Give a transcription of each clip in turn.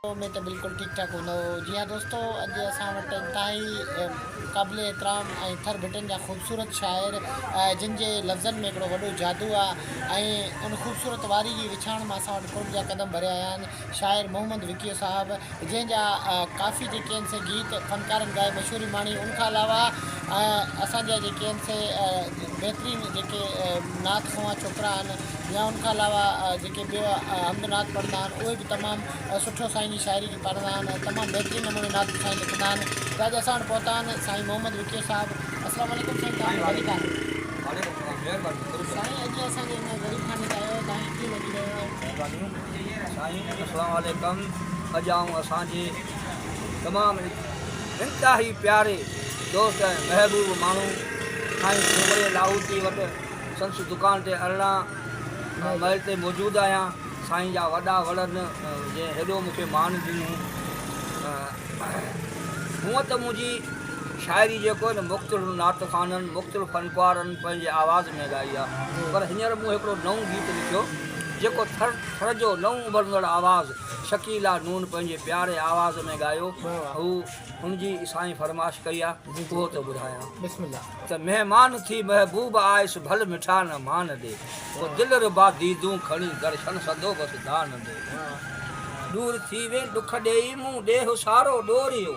۾ ته بلڪل ٺيڪ ٺاڪ هوندو هو. جي ها دوستو اڄ اسان وٽ انتهائي قابل احترام ۽ ٿر ڀٽن جا خوبصورت شاعر جن جي لفظن ۾ هڪڙو وڏو جادو آ ۽ ان خوبصورت واري جي وڇاڻ مان اسان وٽ ڪوٽ جا قدم ڀريا آيا آهن شاعر محمد وڪيو صاحب جنهن جا ڪافي جيڪي آهن سي گيت فنڪارن ڳائي مشهوري ماڻي ان کان علاوه اسان جا جيڪي آهن سي بهترين جيڪي نعت خوان ڇوڪرا آهن يا ان کان علاوه جيڪي ٻيو حمد نعت پڙهندا آهن اهي به تمام سٺو سائين جي شاعري کي پڙهندا آهن ۽ تمام بهترين نموني نعت سائين لکندا آهن ته اڄ اسان وٽ پهتا آهن سائين محمد وڪيو صاحب السلام عليڪم سائين توهان کي ڀليڪار سائين اڄ اسان جي هن غريب خاني تي آيو توهان کي ڪيئن لڳي رهيو آهي. مهربانيون سائين السلام عليڪم اڄ آئون اسان جي تمام انتهائي پياري دوست ۽ محبوب ماڻهو سائين سومري لاهوتي وٽ سندس دڪان تي 18 مئي تي موجود آهيان. سائين جا وڏا وڙن جنهن هيڏو مون کي مان ڏنو. هونء ته منهنجي شاعري جيڪو آهي نه مختلف نعت خوانن، مختلف فنڪارن پنهنجي آواز ۾ ڳائي آهي پر هينئر مون هڪڙو نئون گيت لکيو جيڪو ٿر ٿر جو نئون اڀرندڙ آواز شڪيلا نون پنهنجي پياري آواز ۾ ڳايو هو هن جي سائين فرمائش ڪئي آهي اهو ٿو ٻڌايان. بسم الله. ته مهمان ٿي محبوب آيس ڀل مٺا نه مان ڏي. ڪو دل ربا ديدون کڻي درشن سندو بس دان ڏي. ڏور ٿي وين ڏک ڏيئي مون ڏيهه سارو ڏوريو.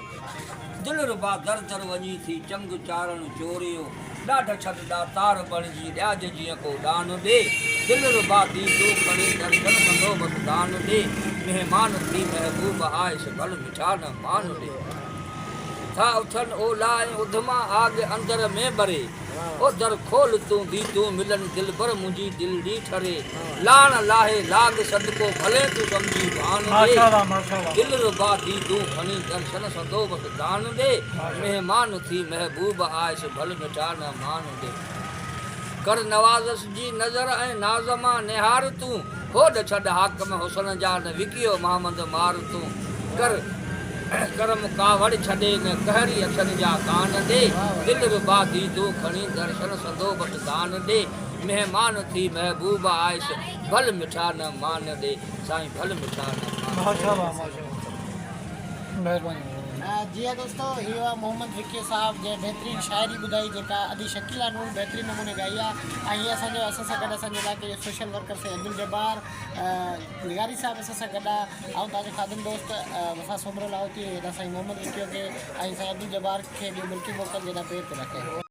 دل ربا در در وڃي ٿي چنگ چارڻ چوريو. ڏاڍ ڇڏ ڏاتار بڻجي ڏياج جيئن ڪو ڏان ڏي. دل ربا ديدون کڻي درشن سندو بس دان ڏي. مهمان ٿي محبوب آيس ڀل مٺا نه مان ڏي. ٿا اٿن اولا ۽ اڌما آڳ اندر ۾ ٻري. او در کول تون ديدون ملن دلبر منهنجي دلڙي ٺري. لاڻ لاهي لاڳ صدقو ڀلين تون سمجهي ڀان ڏي. دلربا ديدون کڻي درشن سندو بس دان ڏي. مهمان ٿي محبوب آيس ڀل مٺا نه مان ڏي. ڪر نوازش جي نظر ۽ ناز مان نهار تون، هوڏ ڇڏ حاڪم حسن جا نه وڪيو محمد مار تون، ڪر ڪرم ڪاوڙ ڇڏي نه قهري اکين جا ڪان ڏي، دلربا ديدون کڻي درشن سندو بس دان ڏي، مهمان ٿي محبوب آيس ڀل مٺا نه مان ڏي، سائين ڀل مٺا نه مان ڏي. مهرباني. جي ها دوستو هي هئا محمد وڪي صاحب جنهن بهترين شاعري ٻڌائي جيڪا ادي شڪيلا نور بهترين نموني ڳائي آ ۽ هي اسان جو اسان سان گڏ اسان جي علائقي جو سوشل ورڪر سائين عبدالجبار لغاري صاحب اسان سان گڏ آ آئون توهان جو خادم دوست وفا سومرو لاهوتي هيڏانهن سائين محمد وڪيو کي ۽ سائين عبدالجبار کي ڏيو ملڪي موڪل جيڏانهن پير تيڏانهن خير.